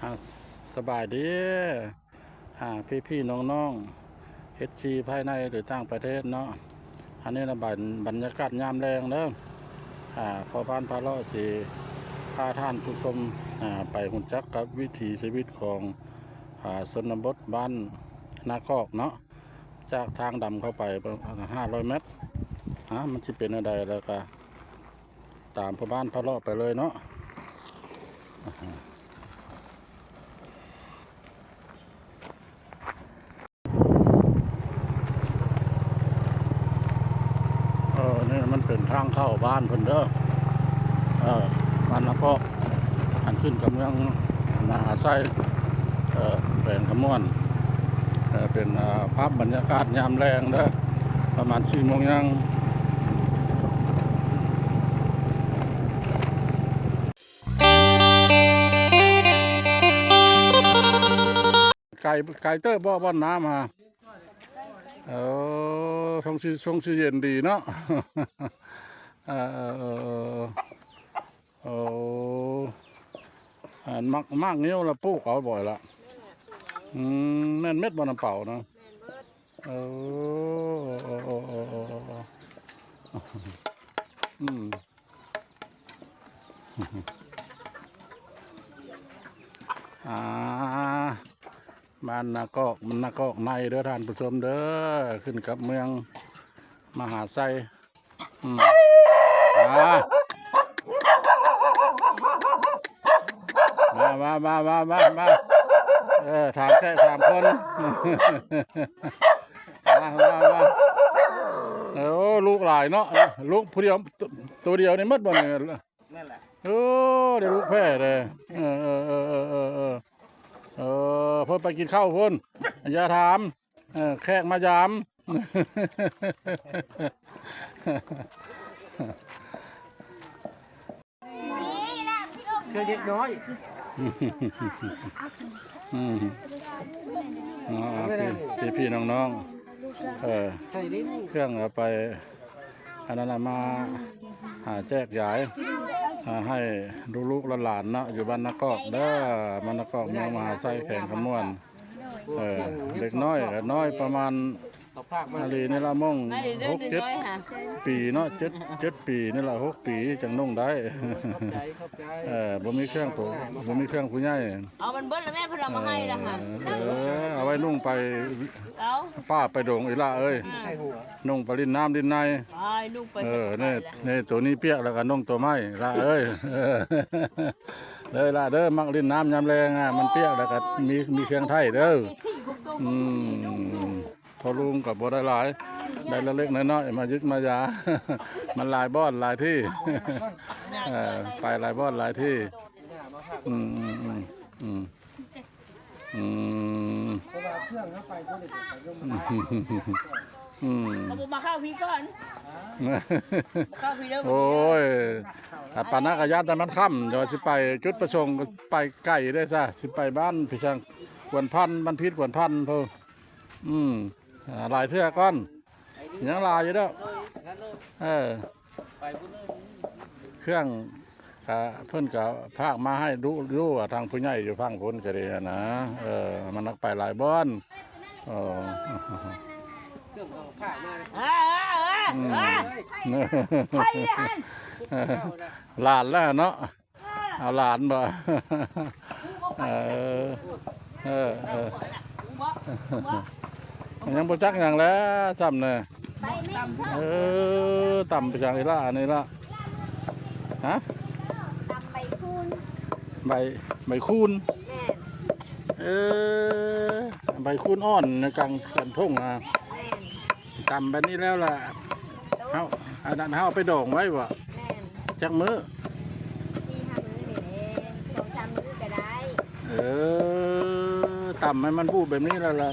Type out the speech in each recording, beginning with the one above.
ອ່າ ສ- ສະບາຍດີ ອ່າ ພີ່ໆນ້ອງໆ ເອັຟຊີ ພາຍໃນ ຫຼື ຕ່າງປະເທດເນາະ. ອັນນີ້ລະບັນ- ບັນຍາກາດຍາມແລງເດີ. ອ່າ ພໍ່ບ້ານພາເລາະຊິພາທ່ານຜູ້ຊົມ ອ່າ ໄປຮູ້ຈັກກັບວິຖີຊີວິດຂອງ ອ່າ ຊົນນະບົດບ້ານນາກອກເນາະ. ຈາກທາງດຳເຂົ້າໄປປະມານຫ້າຮ້ອຍແມັດ ອ່າ ມັນຊິເປັນແນວໃດ ແລ້ວກະ ຕາມພໍ່ບ້ານພາເລາະໄປເລີຍເນາະ. ເອີ ນີ້ມັນເປັນທາງເຂົ້າບ້ານເພິ່ນເດີ ເອີ ບ້ານນາກອກ ອັນຂຶ້ນກັບເມືອງມະຫາໄຊ ເອີ ແຂວງຄຳມ່ວນ. ເອີ ເປັນ ເອີ ພາບບັນຍາກາດຍາມແລງເດີ ປະມານສີ່ໂມງແລງ. ໄກ ໄກເຕີບບໍ່ ບ່ອນນ້ຳຫາ? ເອີ ຊົງຊິ ຊົງຊິເຢັນດີເນາະ. ເອີ ເອີ ເອີ ເອີ ໂອ້ ອັນໝາກ ໝາກງິ້ວລະປູກເອົາບໍ່ລະ? ອືມ ແມ່ນເມັດບໍ່ ນ້ຳເປົານະ? ແມ່ນເບິດ. ເອີ ເອີ ເອີ ເອີ ເອີ ເອີ ອືມ ອ່າ ບ້ານນາກອກ ມັນນາກອກໃນເດີທ່ານຜູ້ຊົມເດີ ຂຶ້ນກັບເມືອງມະຫາໄຊ. ອືມ ອ່າ ມາ ມາ ມາ ເອີ ຖາມແຂກສາມຄົນ ມາ ມາ ມາ. ເອີ ໂອ້ ລູກຫຼາຍເນາະ ລູກຜູ້ດຽວ ໂຕດຽວນີ້ໝົດບໍ່ນີ້? ແມ່ນແຫຼະ. ໂອ້ ໄດ້ລູກແພ້ເດ້. ເອີ ເອີ ເອີ ເອີ ເອີ ເອີ ເພິ່ນໄປກິນເຂົ້າພຸ້ນ ຢ່າຖາມ. ເອີ ແຂກມາຢາມ ຄືເດັກນ້ອຍ. ອືມ ອໍ ພີ່ໆນ້ອງໆ ເອີ ເຄື່ອງເອົາໄປ ອັນນັ້ນນະ ມາ ອ່າ ແຈກຢາຍ ອ່າ ໃຫ້ລູກໆຫຼານໆເນາະ ຢູ່ບ້ານນາກອກເດີ ບ້ານນາກອກ ເມືອງມະຫາໄຊ ແຂວງຄຳມ່ວນ. ເອີ ເດັກນ້ອຍກະນ້ອຍປະມານ ອັນນີ້ລະ ມົງ ຫົກເຈັດປີເນາະ ເຈັດ ເຈັດປີນີ້ລະ ຫົກປີຈັ່ງນຸ່ງໄດ້. ເອີ ບໍ່ມີເຄື່ອງໂຕ ບໍ່ມີເຄື່ອງຜູ້ໃຫຍ່. ເອົາມັນເບິດລະແມ່ ເພິ່ນເອົາມາໃຫ້ລະຫັ້ນ. ເອີ ເອົາໄວ້ນຸ່ງໄປ ເອົາ ປ່າໄປດົງອີ່ຫຼ້າເອີຍ ນຸ່ງໄປຫຼິ້ນນ້ຳຫຼິ້ນໃນ. ເອີ ນີ້ ນີ້ໂຕນີ້ປຽກແລ້ວກະນຸ່ງໂຕໃໝ່ອີ່ຫຼ້າເອີຍ. ເດີອີ່ຫຼ້າເດີ ມັກຫຼິ້ນນ້ຳຍາມແລງ ມັນປຽກແລ້ວກະມີ ມີເຄື່ອງໄຖເດີ. ອືມ ພໍ່ລຸງກໍບໍ່ໄດ້ຫຼາຍ ໄດ້ເລັກໆນ້ອຍໆ ມາຢິກມາຢາ ມັນຫຼາຍບ່ອນຫຼາຍທີ່ ເອີ ໄປຫຼາຍບ່ອນຫຼາຍທີ່. ອືມ ອືມ ອືມ ອືມ ອືມ ອືມ ເຂົາບໍ່ມາເຂົ້າພີ້ກ່ອນ ເຂົ້າພີ້ເດີ. ໂອ້ຍ ອາ ປານນັ້ນກໍຢ້ານແຕ່ມັນຄ່ຳ ແຕ່ວ່າຊິໄປ ຈຸດປະສົງກໍໄປໄກເດ້ຊະ ຊິໄປບ້ານພີ້ຊ່າງ ກວນພັນ ບ້ານພີດກວນພັນພຸ້ນ. ອືມ ອ່າ ຫຼາຍເທື່ອກ່ອນ ຍັງຫຼາຍຢູ່ເດີ. ເອີ ເຄື່ອງກະເພິ່ນກະພາກມາໃຫ້ດຸຢູ່ ທາງຜູ້ໃຫຍ່ຢູ່ຝັ່ງພຸ້ນກະດີຫັ້ນນະ. ເອີ ມັນນັກໄປຫຼາຍບ່ອນ. ເອີ ເຄື່ອງເຂົາພາກມາ ອືມ ໃຜຫັ້ນ ຫຼານແລ້ວເນາະ. ເອົາຫຼານບໍ່? ເອີ ເອີ ເອີ ຍັງບໍ່ຈັກຫຍັງແຫຼະ ຊ້ຳນະ. ເອີ ຕຳໄປຫຍັງອີ່ຫຼ້າ ອັນນີ້ລະ ຮະ? ຕຳໃບຄູນ ໃບ ໃບຄູນ. ແມ່ນ. ເອີ ໃບຄູນອ່ອນໃນກາງ ກາງທົ່ງນະ. ແມ່ນ. ຕຳແບບນີ້ແລ້ວລະ ເຮົາ ອັນນັ້ນເຮົາເອົາໄປດອງໄວ້ບໍ່? ແມ່ນ. ຈັກມື້? ສີ່ຫ້າມື້ນີ້ແຫຼະ ສອງສາມມື້ກໍໄດ້. ເອີ ຕຳໃຫ້ມັນບຸບແບບນີ້ແລ້ວລະ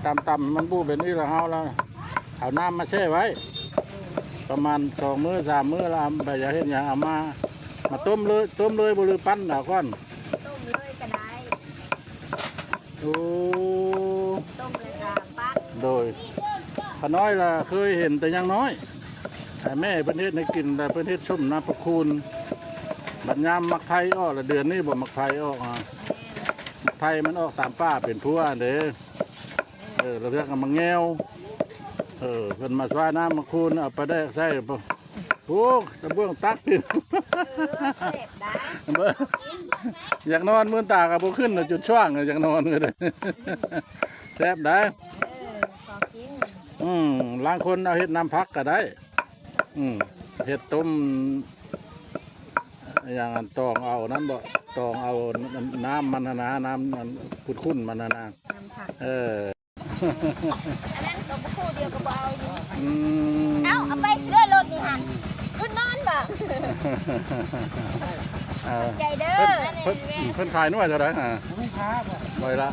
ຕຳ ຕຳໃຫ້ມັນບຸບແບບນີ້ລະ ເຮົາລະເອົານ້ຳມາແຊ່ໄວ້ ອືມ ປະມານສອງມື້ສາມມື້ລະ ໄປຢາກເຮັດຫຍັງເອົາມາ ມາຕົ້ມເລີຍ ຕົ້ມເລີຍບໍ່ ຫຼື ປັ່ນເອົາກ່ອນ? ຕົ້ມເລີຍກໍໄດ້. ໂອ້ ຕົ້ມແລ້ວກະປັດ. ໂດຍ ຂ້ານ້ອຍລະເຄີຍເຫັນແຕ່ຍັງນ້ອຍ ແມ່ເພິ່ນເຮັດໃຫ້ກິນ ແລ້ວເພິ່ນເຮັດສົ້ມນ້ຳປາຄູນ ບັດຍາມໝາກໄຜ່ອອກລະ ເດືອນນີ້ບໍ່ໝາກໄຜ່ອອກ ອາ ແມ່ນ. ໄຜ່ມັນອອກຕາມປ່າເປັນພົວເດ້. ເອີ ລາງເທື່ອກໍໝາກແງວ ເອີ ເພິ່ນມາຊ່ວຍນ້ຳມາຄູນ ເອົາປາແດກໃສ່. ໂອ້ ຕະເບື້ອງຕັກກິນ ເອີ ແຊບໄດ໋ ເບິ່ງ ຢາກນອນ ມື່ນຕາກໍບໍ່ຂຶ້ນ ຈົນຊ່ວງ ຢາກນອນກໍໄດ້ ແຊບໄດ໋. ເອີ ຂໍກິນ ອືມ ລາງຄົນເອົາເຮັດນ້ຳຜັກກໍໄດ້. ອືມ ເຮັດຕົ້ມ ຢ່າງອັນຕອງເອົານັ້ນບໍ ຕອງເອົານ້ຳມັນຫັ້ນນະ ນ້ຳອັນຂຸ້ນໆມັນຫັ້ນນະ ນ້ຳຜັກ ເອີ ອັນນັ້ນກໍບໍ່ຄູ່ດຽວກໍບໍ່ເອົາຢູ່. ອືມ ເອົາ ເອົາໄປຊິເດີ ລົດນີ້ຫັ້ນ ຂຶ້ນນອນບໍ? ເອີ ໃຈເດີ ເພິ່ນ ເພິ່ນ ເພິ່ນຂາຍໜ່ວຍເທົ່າໃດຫາ? ບໍ່ມີຄ່າບໍ່? ບໍ່ລະ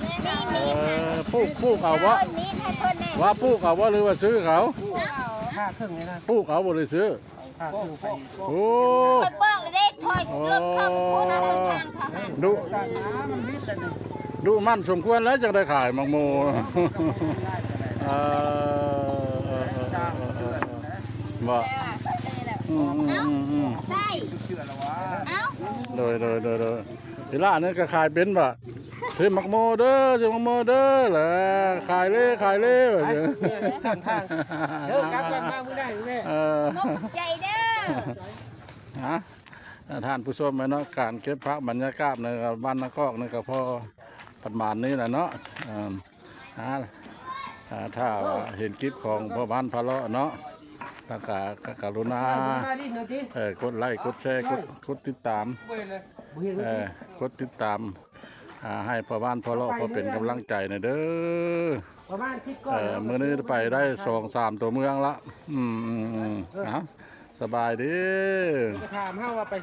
ມີ ມີ ເອີ ປູກ ປູກເອົາບໍ? ເອີ ມີໃຫ້ເພິ່ນແດ່ ວ່າປູກເອົາບໍ ຫຼືວ່າຊື້ເຂົາ? ປູກເອົາ ຄ່າເຄິ່ງນີ້ນະ ປູກເອົາບໍ່ໄດ້ຊື້. ໂອ້ ຂ້ອຍບອກແລ້ວເດ້ ຖອຍລົດເຂົ້າໄປພຸ້ນນະ ທາງເຂົາຫັ້ນ ດຸ ດຸໝັ່ນສົມຄວນແລ້ວ ຈັ່ງໄດ້ຂາຍໝາກໂມ. ເອີ ເອີ ເອີ ບໍ່ ອືມໆໆ ໃສ່ ເອົ້າ ໂດຍ ໂດຍ ໂດຍ ໂດຍ ທີລະອັນນີ້ກໍຂາຍເປັນບໍ່? ຊື້ໝາກໂມເດີ ຊື້ໝາກໂມເດີ ແລ້ວຂາຍເລີ ຂາຍເລີ ວ່າ ໄປ ຈັ່ງ ເດີ ກັບກັນມາມື້ໃດແມ່ ເອີ ຂອບໃຈເດີ ຮະ ທ່ານຜູ້ຊົມເນາະ ການເກັບພາບບັນຍາກາດໃນບ້ານນາຄອກນີ້ກໍພໍປະມານນີ້ແຫຼະເນາະ ເອີ ອ່າ ຖ້າວ່າເຫັນຄລິບຂອງພໍ່ບ້ານພາເລາະເນາະ ແລ້ວກໍກະ ກະລຸນາ ເອີ ກົດໄລ້ ກົດແຊ ກົດ ກົດຕິດຕາມ ເອີ ກົດຕິດຕາມ ອ່າ ໃຫ້ພໍ່ບ້ານພາເລາະ ພໍເປັນກຳລັງໃຈແດ່ເດີ. ປະມານສິບກ່ອນ ເອີ ເນາະ ມື້ນີ້ໄປໄດ້ສອງສາມຕົວເມືອງລະ ອືມໆໆ ເອີ ເອົາ ສະບາຍດີ ເພິ່ນກໍຖາມເຮົາວ່າໄປ